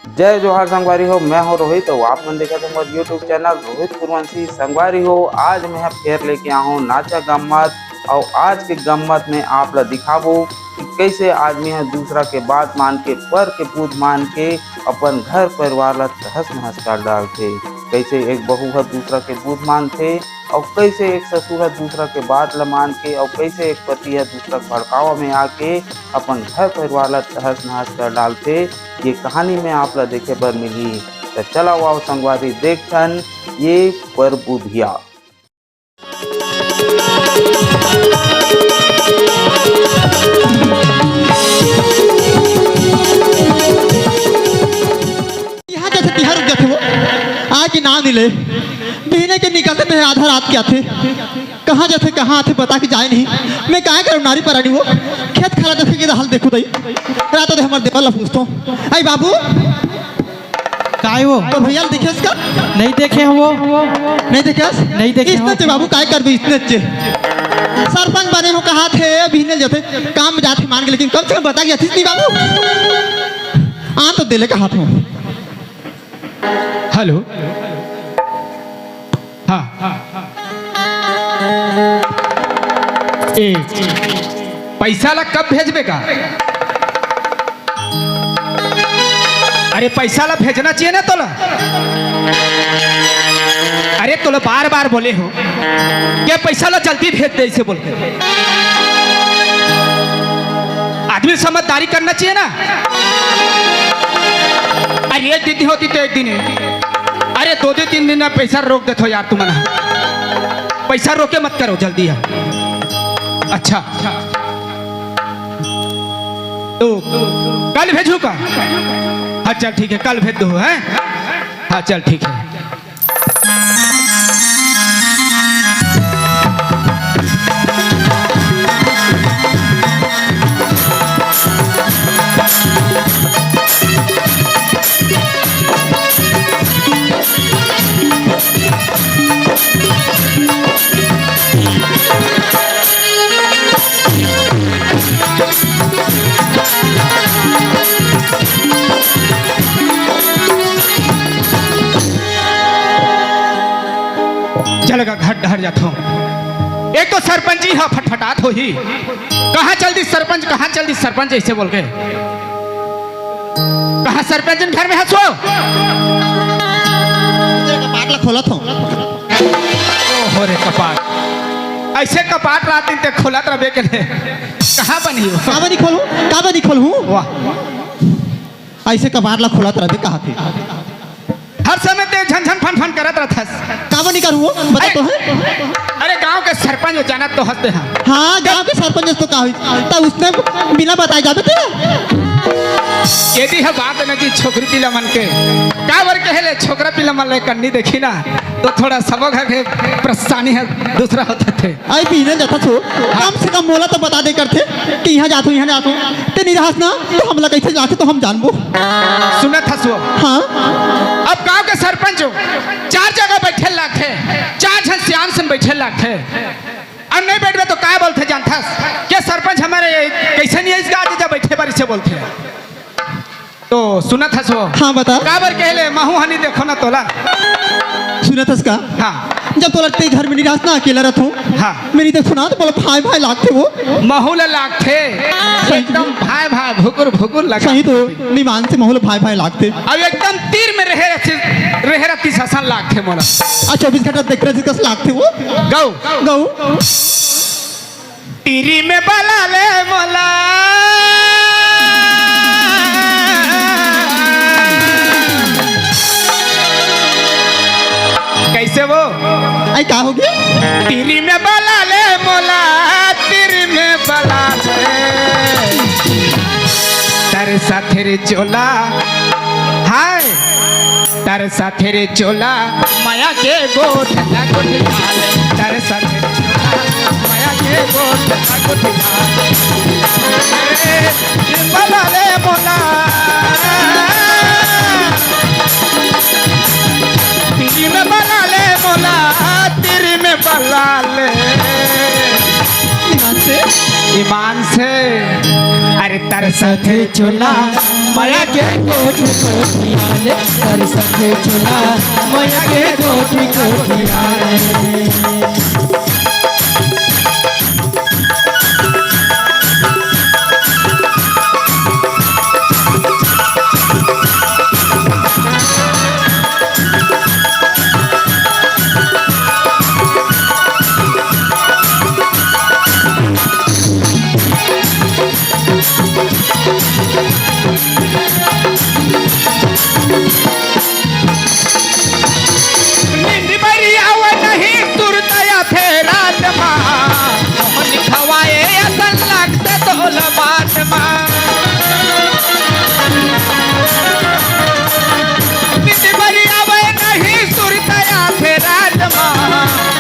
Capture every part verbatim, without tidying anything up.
जय जोहार संगवारी हो, मैं हूं रोहित अउ आप मन देखत हो मोर YouTube चैनल रोहित कुरवंशी। संगवारी हो, आज मैं ह फेर लेके आया हूं नाचा गम्मत, अउ आज के गम्मत में आप ला दिखाबो कि कैसे आदमी ह दूसरा के बात मान के, पर के बुध मान के अपन घर परिवार ला तहस नहस कर डालथे। कैसे एक बहू ह दूसरा के बुध मानथे अउ कैसे एक ससुर ह दूसरा के बात ल मान के अउ कैसे एक पति ह दूसरा के भड़कावा में आके अपन घर परिवार ला तहस नहस कर डालथे, ये कहानी में आप ला देखे बर मिलही। त चला आओ संगवारी, देखथन ये परबुधिया। इहाँ जथे तिहाँ रुक जथे वो, आए के नाम नइ ले। बिहने के निकलथे ते आधा रात के आथे। कहाँ जथे, कहाँ आथे, बता के जाय नहीं। मैं काय करंव नारी परानी वो, खेत खार ला देखे के हाल देखहूं दई। रात दे हमर देवर ला पूछथंव, "अई बाबू, काय वो?" तो भैया ल देखेस का? नइ देखे हंव वो। नइ देखेस? नइ देखे हंव। इसने चे बाबू, काय करबे इसने चे? सरपंच बने हंव कहाथे, बिहने जथे, काम में जाथे मान के, लेकिन कम से कम बता के जातिस नहीं बाबू। आन तो दे ले कहाथंव। हेलो। हाँ। ए, पैसा ला कब भेजबे का? अरे, पैसा ला भेजना चाहिए ना तोला। अरे, तोला बार बार बोले हंव कि पैसा ला जल्दी भेज दे, अइसे बोल के। आदमी समझदारी करना चाहिए ना। अरे, एक दिन होती तो एक दिन ही। अरे, दो दिन, तीन दिन में पैसा रोक देथो यार तुमन ह। पैसा रोके मत करो, जल्दी है। अच्छा, तो कल भेजहूं का? हाँ, चल ठीक है, कल भेज दो, हैं? हाँ, चल ठीक है। चल गा, घर डहर जाथंव। एक तो सरपंच जी ह फटफटात होही, कहाँ चल दिस सरपंच, कहाँ चल दिस सरपंच, अइसे बोल के। कहाँ सरपंच जी घर में हस वो? कपाट ला खोलत हंव। ओहो रे कपाट, अइसे कपाट रात दिन ते खोलत रहिबे के ले, कहाँ बनही वो? काबर नइ खोलहूं? काबर नइ खोलहूं? वाह। अइसे कपाट ला खोलत रहिबे कहाथे। हर समय ते झन झन फन फन करत रहिथस। काबर नइ करहूं वो? बता तो है। अरे गांव के सरपंच हो, जानत तो हस ते हा। हाँ, गांव के सरपंच तो का होइस? त उसने बिना बताए जाबे ते? एदे ह बात न जी छोकरी पिला मन के। काबर कहे ले छोकरा पिला मन ले कन्नी देखही ना, तो थोड़ा सबो घर के परेशानी ह दूसरा होथे। अई बिहने जथस वो, हाँ। कम से कम मोला तो बता दे करथे कि इहाँ जाथंव, इहाँ जाथंव। ते नइ रहस ना, तो हमला कइसे जाथे तो हम जानबो। सुनत हस वो? हाँ। अब गांव के सरपंच हो, चार जगह बइठे ल लागथे, चार झन सियान संग बइठे ल लागथे। अब नइ बइठबे तो काय बोलथे जानथस? के सरपंच हमर कइसे नइ आइस गा, जब बइठे बर अइसे बोलथे। तो सुनत हस वो? हाँ, बता। काबर कहे ले, महूं ह नइ देखंव ना तोला। सुनत हस का? हाँ। जब तोला ते घर में नइ रहस ना, अकेला रहिथंव। हाँ। मैं नइ देखंव ना, तो मोला भांय भांय लागथे वो। महूं ला लागथे। सही एकदम में। भांय भांय, भुकुर भुकुर लगा। सही तो, निमान से महूं ला भांय भांय लागथे। अब एकदम तीर में रहे रहिथस, रहे रहिथस असन लागथे मोला। अच्छा, चौबीस घंटा देखत रहिथस कस लागथे वो। गऊ। गऊ। तीरी में बला ले मोला। कइसे वो? अई, का होगे? तीरी में बला ले मोला, तीरी में बला ले। तरसथे रे चोला, हाय। तरसथे रे चोला, मया के गोठ ला गोठ डाले। तरसथे रे चोला, मया के गोठ ला गोठ डाले। ए, बला ले मोला। तीरी में बला ले मोला, तीरी में बला ले। ईमान से? ईमान से। अरे तरसथे चोला, मया के कोठी कोठी आले, कर सके चुला, मया के कोठी कोठी आले। निंद बरी आवे नहीं सुरत आथे रात मा, मोहन खवाए असन लागत तोल बात मा। निंद बरी आवे नहीं सुरत आथे रात मा,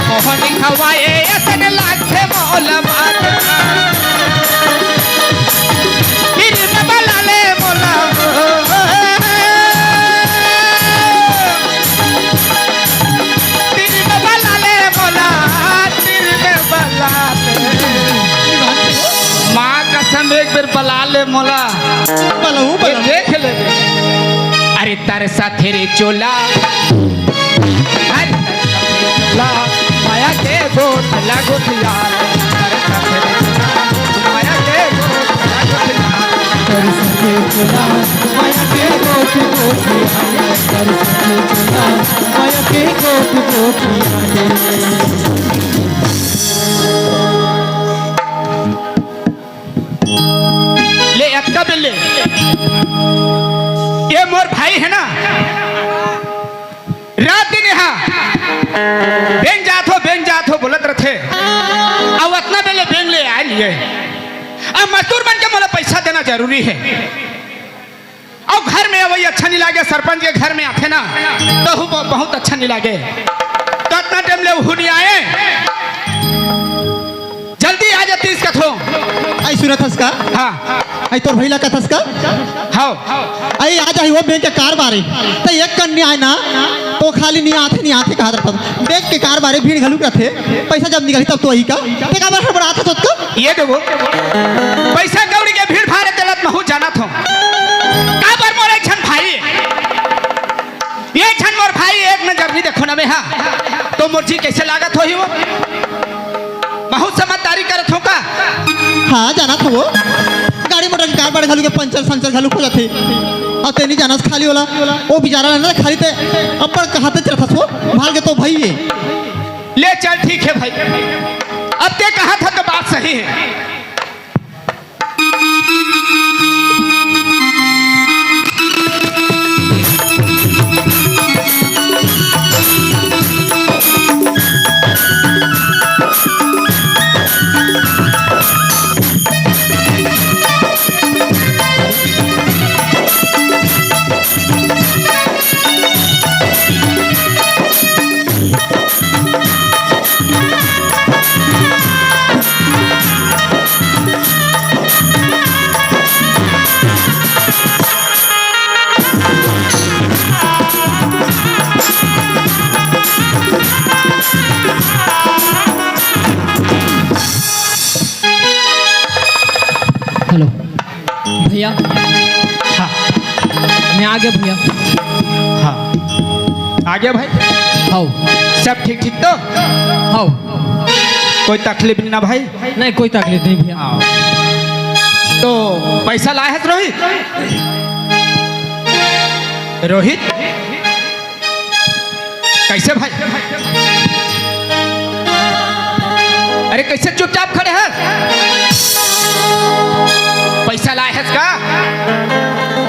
मोहन खवाए असन लागत मोल बात। फिर में बला ले मोला, फिर में बला ले मोला, फिर में बला ले। माँ कसम, एक बेर बला ले मोला। बलहू, ये बलहू। देख ले। अरे तरसा थे रे चोला। अरे ला, माया के गोठ लागो यार। माया के गोठ लागो यार। कर सके चुला, माया के गोठ गोठ यार। कर सके चुला, माया के गोठ गोठ यार। ले अतका बेर ले। ये मोर भाई हे ना, रात दिन यहाँ बेंग जात हो, बेंग जात हो बोलत रथे। अब अतना बेर ले बेंग ले आय नहीं हे। अब मजदूर मन के मोला पैसा देना जरूरी हे। अउ घर में अवई अच्छा नहीं लागे, सरपंच के घर में आथे ना, तहू ब-, बहुत अच्छा नहीं लागे। तो अतना टाइम ले उहू नहीं आए, जल्दी आ जातीस कथो। आई सुनत हस का? हाँ। आई तोर भैया कथस का? हाँ। आई आ जाही वो बेंग के कार बारे। तो एक कन नहीं आए ना, तो खाली नहीं आथे, नहीं आथे कहत रहता। बेंग के कार बारे भीड़ घलुक रथे, पैसा जब निकली तब तो आई का? ते काबर हड़बड़ात हस ओतका? ये देखो, पैसा कौड़ी के भीड़ भाड़ तेला त महू जानत हो। काबर मोर एक झन भाई, एक झन मोर भाई एक नजर नहीं देखो ना मैं, हाँ, तो मोर जी कैसे लागत होही वो? महू समझदारी करत हो का? हाँ, जानत हो वो। गाड़ी मोटर के कार बार घलू के पंचर संचर घलू हो जाथे। अउ ते नहीं जानस खाली वाला, वो बेचारा ना खाली ते अब्बड़ कहाते चलत हस वो, भाल के तो भाई ये। ले चल, ठीक है भाई, अब ते कहा था तो बात सही है। हेलो भैया। हाँ। मैं आ गया भैया। हाँ। आ गया भाई? हाँ। सब ठीक ठीक तो? हाँ। कोई तकलीफ नहीं ना भाई? नहीं, कोई तकलीफ नहीं भैया। हाँ। तो पैसा लाए हस रोहित? रोहित? कैसे भाई? अरे, कैसे चुपचाप खड़े हस? पैसा लाए हस का?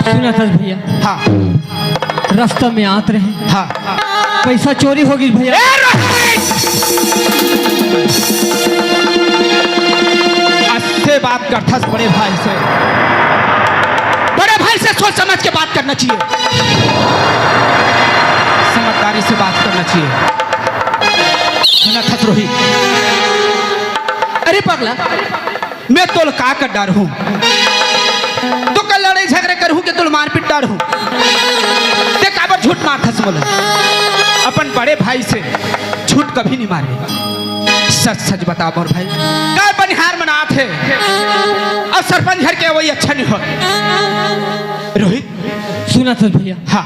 सुनत हस भैया? हाँ। रास्ता में आत रहे। हाँ। पैसा चोरी हो गई भैया। ए, रोहित! अच्छे बात करथस बड़े भाई से। बड़े भाई से सोच समझ के बात करना चाहिए, समझदारी से बात करना चाहिए। सुनत हस रोहित? अरे पगला, मैं तोल का कर डारहूं? तो कल लड़ाई झगड़े करहूं कि तोल मारपीट डारहूं? ते काबर झूठ मारथस मोला? अपन बड़े भाई से झूठ कभी नहीं मारे। सच सच बता मोर भाई, काबर बनिहार मन आथे अउ सरपंच घर के अवई अच्छा नहीं हो। रोहित। सुनत हस भैया? हाँ।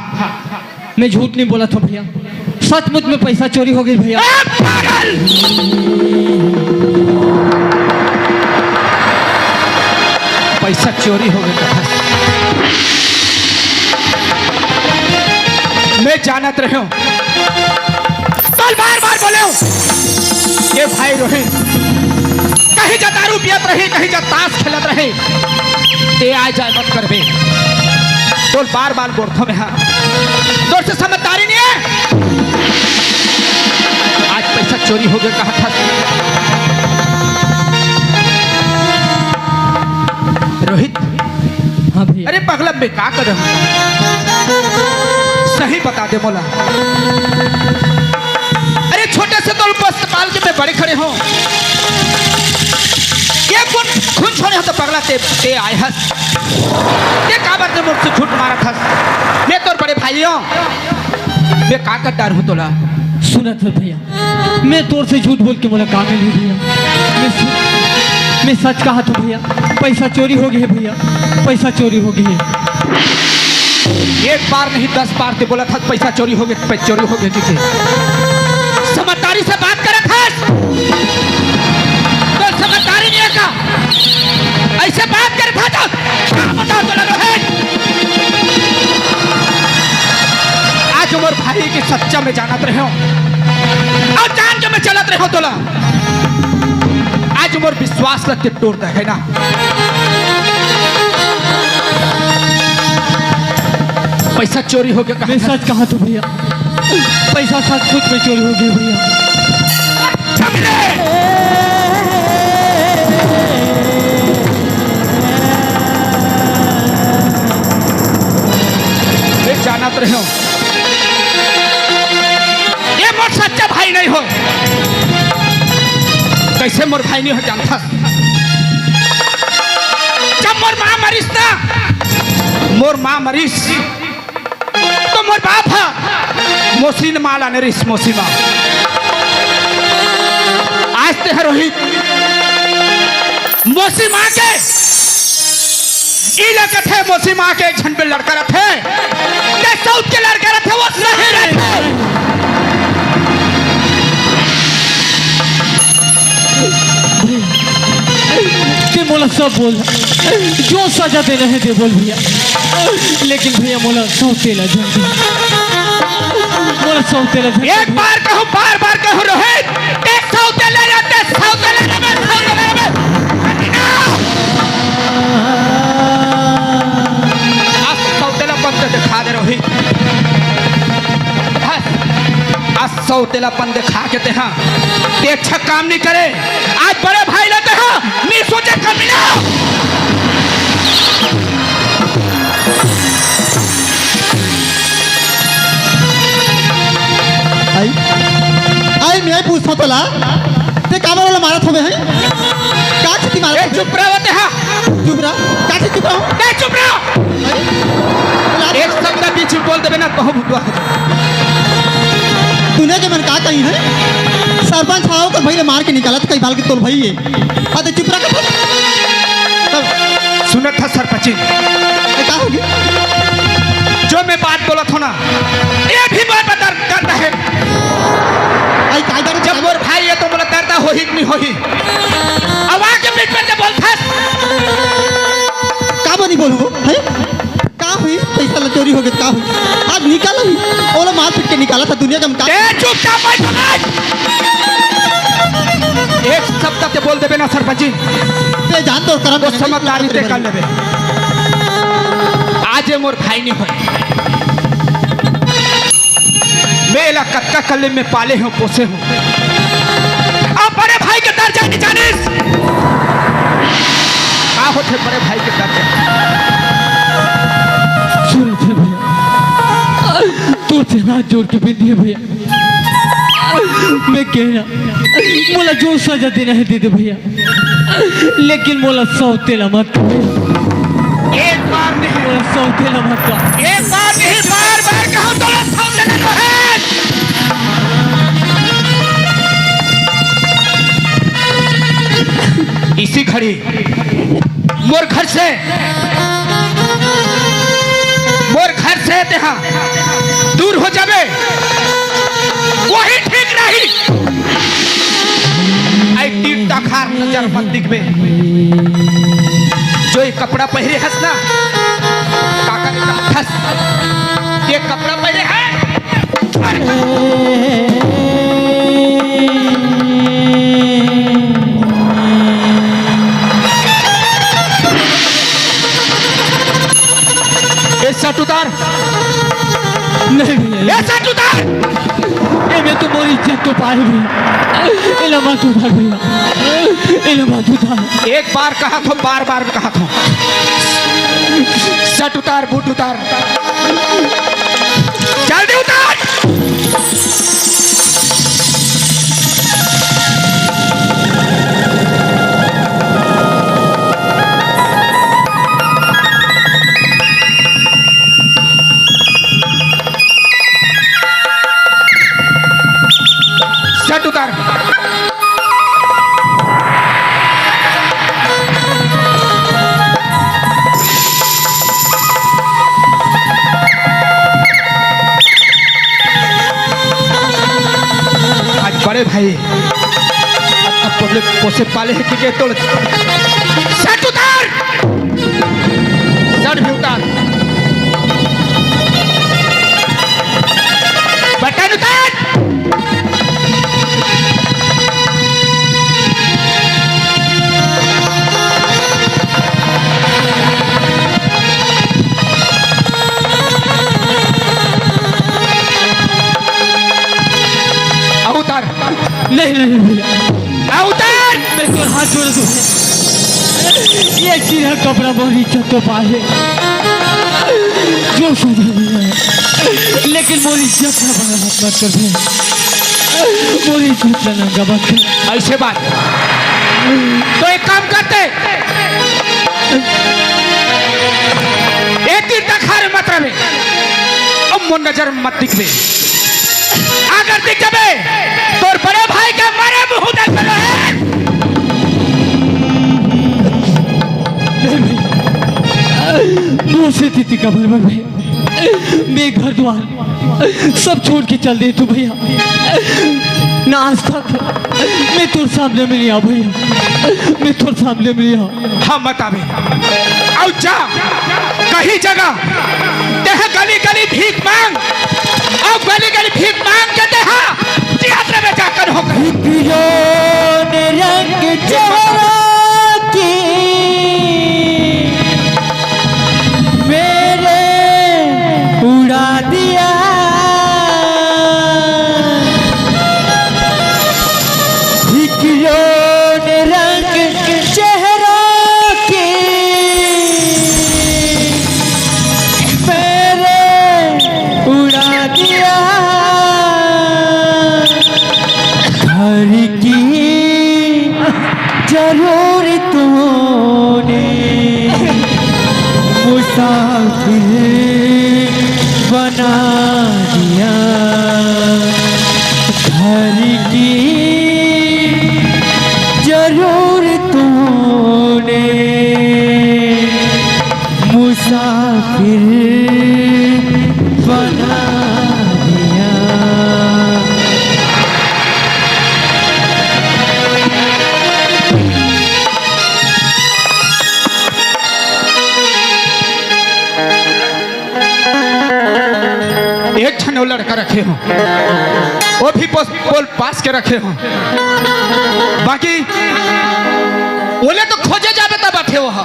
मैं झूठ नहीं बोलत हँव भैया, सचमुच में पैसा चोरी हो गे भैया। ए, पागल! पैसा चोरी हो गे कहा। मैं जानत रहेंव, तोला बार बार बोलेंव, ए भाई रोहित, कहीं जा दारू पियत रहे, कहीं जा ताश खेलत रहे, ते आए जाए मत करबे। तोला बार बार बोलथँव मैं, हाँ, तोर से समझदारी नहीं हे। आज पैसा चोरी हो गे कहा था। रोहित, हाँ भैया। अरे पगला, मैं का करँव? सही बता दे मोला। अरे छोटे से तोला पोस पाल के मैं बड़े करे हँव। ये खून, खून छोड़े हँव त पगला ते, ते आए हस। ते काबर ते मोर से झूठ मारत हस? मैं तोर बड़े भाई हँव। मैं का कर डारहूँ तोला? सुनत हस भैया, मैं तोर से झूठ बोल के मोला का मिलही भैया? मैं सु-, मैं सच कहत हँव भैया, पैसा चोरी हो गे हे भैया, पैसा चोरी हो गे हे। एक बार नहीं, दस बार ते बोलत हस पैसा चोरी हो गे, पैसा चोरी हो गे, ठीक हे। समझदारी से बात करत हस, तोर समझदारी नहीं हे का? अइसे बात करत हस त का बतावँव तोला रोहित? आज मोर भाई के सच्चा मैं जानत रहेंव अउ जान के मैं चलत रहेंव तोला। आज मोर विश्वास ला ते टोर दे हस ना। पैसा चोरी हो गे कहा मैं था। सच कहत हँव भैया, पैसा सचमुच में चोरी हो गे भैया। मैं जानत रहेंव, ये मोर सच्चा भाई नहीं होय। कइसे मोर भाई नहीं होय जानथस? जब मोर माँ मरिस ना, मोर माँ मरिस, त मोर बाप ह मोसी माँ लाने रिहिस, मोसी माँ। आज ते ह रोहित, मोसी माँ के, ई ला कथे मोसी माँ के एक झन पे लड़का रथे, ते सऊत के लड़का रथे, वो सही रथे। ते मोला सब बोल, जो सजा देना हे दे बोल भैया, लेकिन भैया मोला सौतेला झन दे, मोला सौतेला झन दे। एक बार कहूँ, बार बार कहूँ रोहित, ते सौतेला रे, ते सौतेला रे, सौतेला रे। आज सौतेलापन तो दिखा दे रोहित। बस, आज सौतेलापन दिखा के ते हा, ते अच्छा काम नहीं करे। आज बड़े भाई ला ते हा, नहीं सोचे कमीना। आई, आई, मैं पूछत हँव तोला, ते काबर ओला मारत हवे हैं? का खातिर मारत ए, हवे? चुप रह ते हा। चुप रह, का खातिर चुप रह? नहीं, चुप रह। आई, बोला। एक शब्द बीच में बोल देबे ना, बहुत बुरा हो जाए। दुनिया के मन का कही है? सरपंच हा ओकर भाई ला मार के निकालत, कई बाल के तोर भाई हे। हाँ, ते चुप रह। तब सुनत हस सरपंच जी। ए, का होगे? जो मैं बात बोलत हँव ना, ये भी बात बता करता है। आई, का बात? जब मोर भाई हे त मोला डर होही कि नहीं होही? अब आके बीच में ते बोलथस। काबर नहीं बोलहूँ, हैं? का होइस? पैसा ला चोरी हो गे, का होइस? आज निकालही, ओला मार पीट के निकालत हँव दुनिया के हम का। ए, चुपचाप बैठ, बैठ। एक शब्द ते बोल देबे ना सरपंच जी। ते जान तोर करम वो नहीं, समझदारी ते कर लेबे। आज ये मोर भाई नहीं होय। मैं एला कतका कले में पाले हँव, पोसे हँव। अब बड़े भाई के दर्जा नहीं जानिस। का होथे बड़े भाई के दर्जा? सुन रे भैया, तोर से हाथ जोड़ के विनती हे भैया, मैं कहेंव ना, मोला जो सजा देना हे दे दे भैया, लेकिन मोला सौतेला मत कह। एक बार नहीं। मोला सौतेला मत कह। एक बार नहीं, बार बार कहूँ तो सौतेला कहे। इसी घड़ी मोर घर से तेहा दूर हो जाबे, वही ठीक रही। आई तीर तखार नजर मत दिखबे। जो ये कपड़ा पहिरे हस ना, काका ने कहा हस, ये कपड़ा पहिरे है। ए सट उतार। नहीं भैया, ए सट उतार। एमे तो मोर इज्जत तो पाए भी। एला मत उतार भैया, एला मत उतार। एक बार कहा थो, बार बार कहा थो। सट उतार, बूट उतार, जल्दी उतार। सट उतार। आज बड़े भाई, अब तो पोसे पाले हे कि के तोड़। सट उतार। सर भी उतार। बटन उतार। अब उतार। नहीं, नहीं, नहीं। आ, उतार। मैं तोर हाथ जोड़ दूं। ये चिरा कपड़ा मोर इज्जत तो पाए। जो सजा भी है, लेकिन मोर इज्जत ना बर्बाद मत कर दे। मोर इज्जत ना नंगा मत कर। ऐसे बात। तो एक काम करते, ए तीर तखार मत रहे। अब मोर नजर मत दिखबे। अगर दिख जाबे, तोर बड़े भाई के मारे मुंह देख रहे। नहीं भाई, मुंह से तीती का बर्बाद भाई। मैं घर द्वार सब छोड़ के चल दे तू भैया। ना आज तक मैं तोर सामने में नहीं आ भैया, मैं तोर सामने में नहीं आ। हाँ, मत आवे। अउ जा, कहीं जगह तेह गली गली भीख मांग, अउ गली गली भीख मांग के तेह theatre में जाकर हो कहीं। एक जौन रंग चेहरा की मेरे उड़ा दिया। एक जौन रंग चेहरा की मेरे उड़ा दिया। घर की जरूरतों ने मुसाफिर बना दिया। घर की जरूरतों ने मुसाफिर बना दिया। एक झन वो लड़का रखे हो, वो भी पोस-, पोल पास के रखे हो, बाकी ओले तो खोजे जाबे तब आथे वो ह।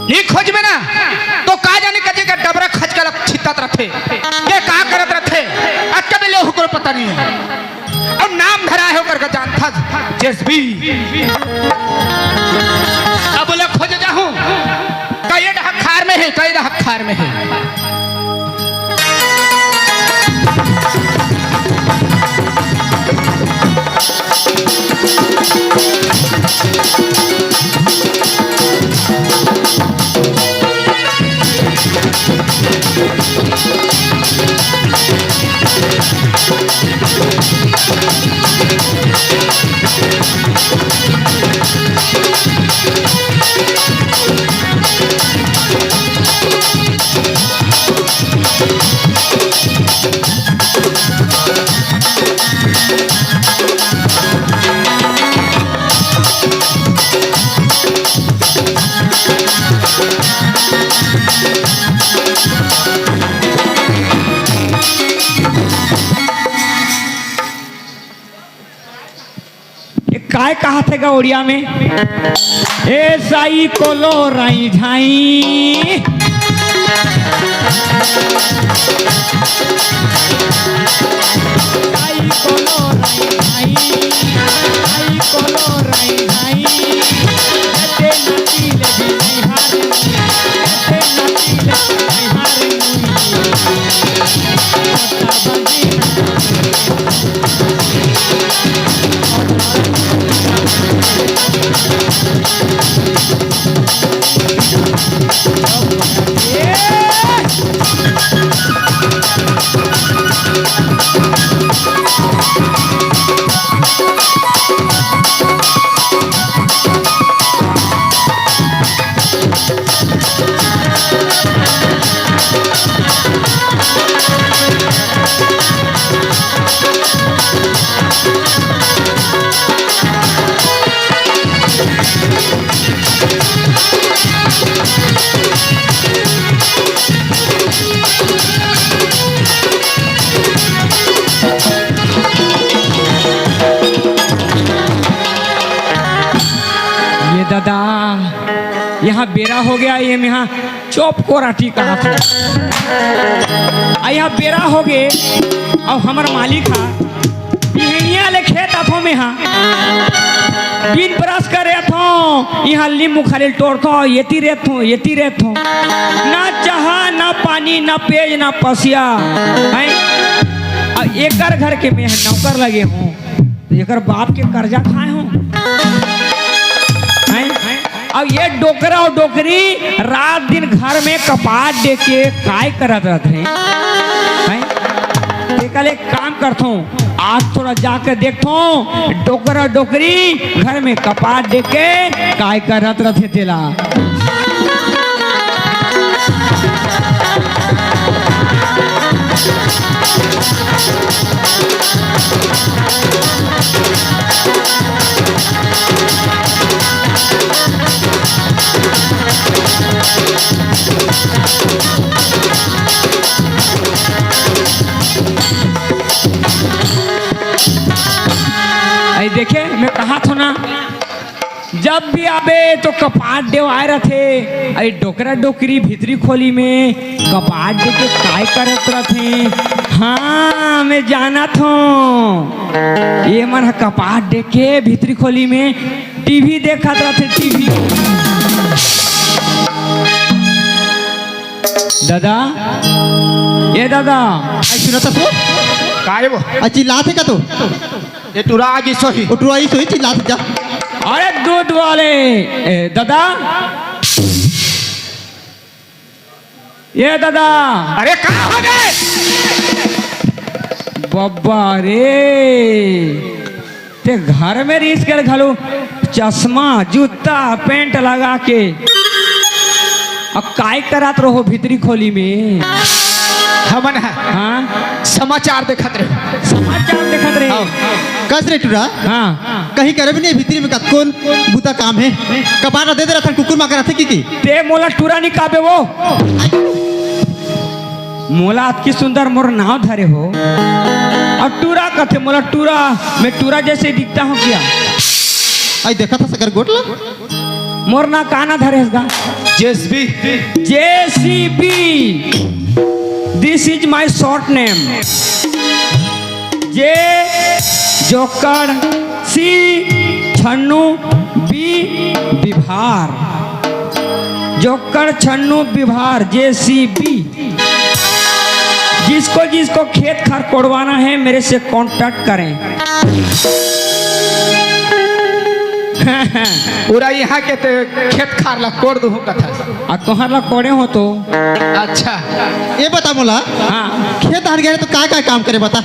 नहीं खोजबे ना, तो का जाने कजे का डबरा खचका ल छित्तात रथे, के का करत रथे, अतका बेले ओकरो पता नहीं है। अउ नाम धरा हे ओकर का जानथस, जेसबी। अब ओला खोजे जाहूं, का ये डहक खार में हे, का ये डहक खार में हे। कहा थे गौड़िया में, ए साई कोलो राई झाई, साई कोलो राई झाई, साई कोलो राई झाई, जते नाची ले भी नहीं हारे, जते नाची ले भी नहीं हारे। ये दादा, यहाँ बेरा हो गया, ये मेहा चोप कोराटी कहा था। आ यहाँ बेरा हो गए, अब हमर मालिक हा, बिहनिया ले खेत आथो मेहा, बिन brush करे आथो, यहाँ लींबू खाली टोरथो, येती रेथो, येती रेथो, ना चाहा, ना पानी, ना पेज, ना पसिया, हैं? अब एकर घर के मेहा नौकर लगे हूँ, तो एकर बाप के कर्जा खाए हो। हैं? अब ये डोकरा अउ डोकरी रात दिन घर में कपाट दे के काय करत रहत हे? हैं? तेकर ले एक काम करथों, आज थोड़ा जाके देखथों, डोकरा डोकरी घर में कपाट दे के काय करत रहत हे तेला। अई देखे, मैं कहाथों ना, जब भी आबे तो कपाट देवाय रथे। अरे डोकरा डोकरी भीतरी खोली में कपाट दे के काय करत रथे? हाँ, मैं जानत हूँ, ये मन ह कपाट दे के भीतरी खोली में टीवी देखत रथे, टीवी। दादा, ए दादा, अई सुनत हस वो? का रे वो? अई चिल्लात हे का तू? ये टुरा आगी सोही। वो टुरा आगी सोही, चिल्लात जा। अरे दूध वाले, ए, दादा। ये दादा। अरे का हो गए? बब्बा रे। ते घर में रिहिस के घलो चश्मा, जूता, पैंट लगा के। अब काय करत रहो भीतरी खोली में? हमन ह हाँ? समाचार देखत रहे। समाचार देखत रहे? हाँ। कस रे टुरा? हाँ। कहीं करे भी नहीं भीतरी में कतकोन बुता काम हे। कपाट दे दे रथन कुकुर मांग रथे की की? ते मोला टुरा नहीं काबे वो। मोला अतकी सुंदर मोर नाव धरे हो। अउ टुरा कथे मोला टुरा, मैं टुरा जैसे दिखता हूँ क्या? अई देखत हस सकर गोठ ला। मोर ना का ना धरे हस गा? JCB. JCB. This is my short name। जे जोकड़ सी छन्नू बी बिभार। जोकड़ छन्नू बिभार, जेसीबी। जिसको जिसको खेत खार कोड़वाना है, मेरे से contact करें। पूरा यहाँ के ते खेत खार ला कोड़ दूँ कथा। आ तोहर ला कोड़े हो तो। अच्छा। ये बता मोला, हाँ। खेत हर गए तो का का काम करे बता?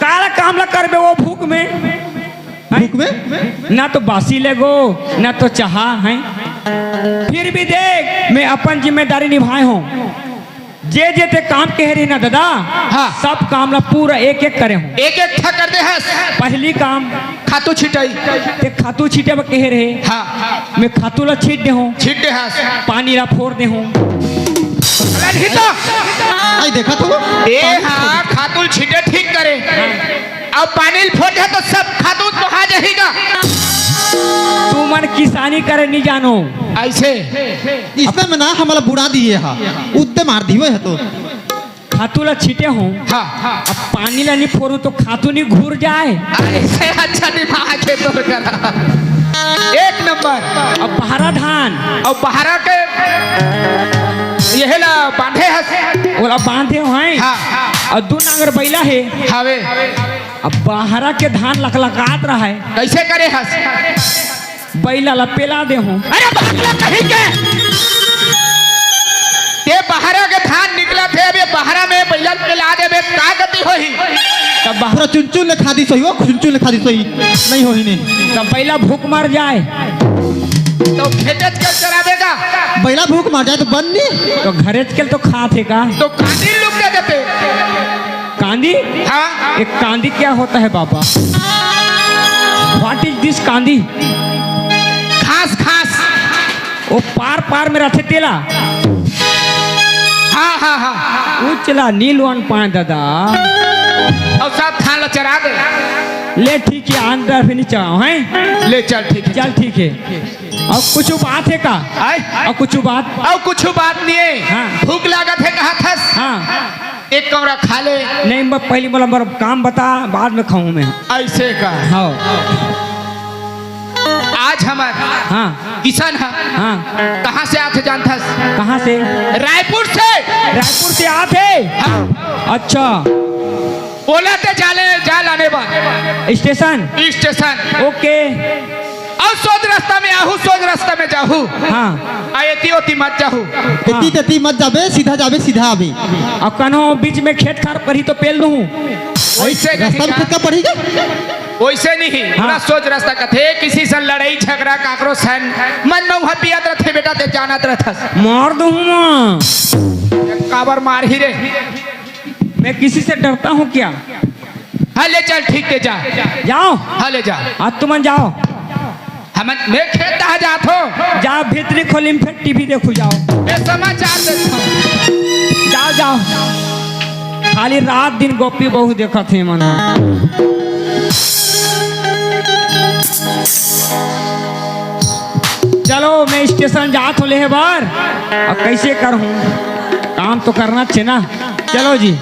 काला काम ला करबे वो भूख में? भूख में? ना तो बासी लेगो, ना तो चाहा है। फिर भी देख, मैं अपन जिम्मेदारी निभाए हूँ। जे जे ते काम कहे रही ना दादा, हाँ। सब काम ला पूरा एक एक करे हूँ। एक एक ठा कर दे हस। पहली काम खातू छिटाई। ते खातू छीटे बर कहे रहे। हाँ। मैं खातू ला छीट दे हूँ। छीट दे हस। पानी ला फोर दे हूँ। अरे नहीं तो। अई देखत हो? ए हाँ, खातू ल छीटे ठीक करे। अउ पानी ल फोरथे तो सब खातू तो हा जाही गा। तुमन किसानी करे नइ जानो। अइसे। इसने में ना हमला बुड़ा दिए हा, उत्ते मार दिए हा तो। खातू ला छीटे हों। हाँ, हाँ। अब पानी ला नइ फोरूं तो खातू नइ घुर जाय। अइसे अच्छा दिमाग हे तोर करा। एक नंबर। अब बहरा धान। अउ बहरा के यही ला बांधे हस। ओला बांधे हों। हाँ। अउ दू नांगर बइला हे। हवे। अब बहरा के धान लकलकात रहय। कइसे करे हस? बइला ला पेला दे हों। अरे बहरा कहीं के? ते बहरा के धान निकलत हे, अबे बहरा में बइला ला पेला देबे, का गति होही? तब बहरा चुनचुन ले खा दिस होही, ओ चुनचुन ले खा दिस होही, नइ होही नहीं। तब बइला भूख मर जाय। तो खेतेच के चराबे गा। बइला भूख मर जाय तो बन नी। तो घरेच के तो खात हे का? तो कांदी लुक दे देते। कांदी? हाँ। एक कांदी क्या होता है बाबा? What is this कांदी? घास, घास। वो पार पार में रथे तेला। हाँ, हाँ, हाँ। उचला नीलवन पाए दादा। अउ सब धान ला चरा दे। ले ठीक हे, अंदर भी नइ चराओं, हैं? ले चल, ठीक हे। चल ठीक हे। अउ कुछु बात हे का? आय? अउ कुछु बात? अउ कुछु बात नइ हे। हाँ। भूख लागत हे, कहा थस? हाँ। एक कौड़ा खा ले। नहीं, मैं पहली मोला मोर काम बता, बाद में खाऊं मैं। अइसे का? हाँ। आज हमर हाँ। किशन ह। हाँ। कहाँ से आथे जानथस? कहाँ से? रायपुर से। रायपुर से आथे? हाँ। अच्छा। ओला ते जाले, जा लाने बर। स्टेशन? स्टेशन। OK। अउ सोझ रस्ता में आहू, सोझ रस्ता में जाहू। हाँ। आ एती ओती मत जाहू। एती तेती मत जाबे, सीधा जाबे, सीधा आबे। अउ कनो बीच में खेत खार परही तो पेल दूहूँ। वइसे नहीं रस्ता में का? खेत का परही का? वइसे नहीं, हाँ। पूरा सोझ रस्ता कथे, किसी से लड़ई झगरा काकरो सन, मन में उहाँ पियत रथे बेटा, ते जानत रथस। मार दूहूँ मैं। काबर मारही रे? मैं किसी से डरता हूँ क्या? हाँ, ले चल, ठीक हे, जा। जाओ। हाँ, ले जा। आज तुमन जाओ। हमन, मैं खेत डहा जात हों। जाओ, भीतरी खोली में फेर टीवी देखू, जाओ। मैं समाचार देखत हों। जाओ, जाओ। खाली रात दिन गोपी बहू देखत हे मन। चलो, मैं स्टेशन जात हों लेहे बर। अब कइसे करहूँ? काम तो करना चाहिए ना। चलो जी।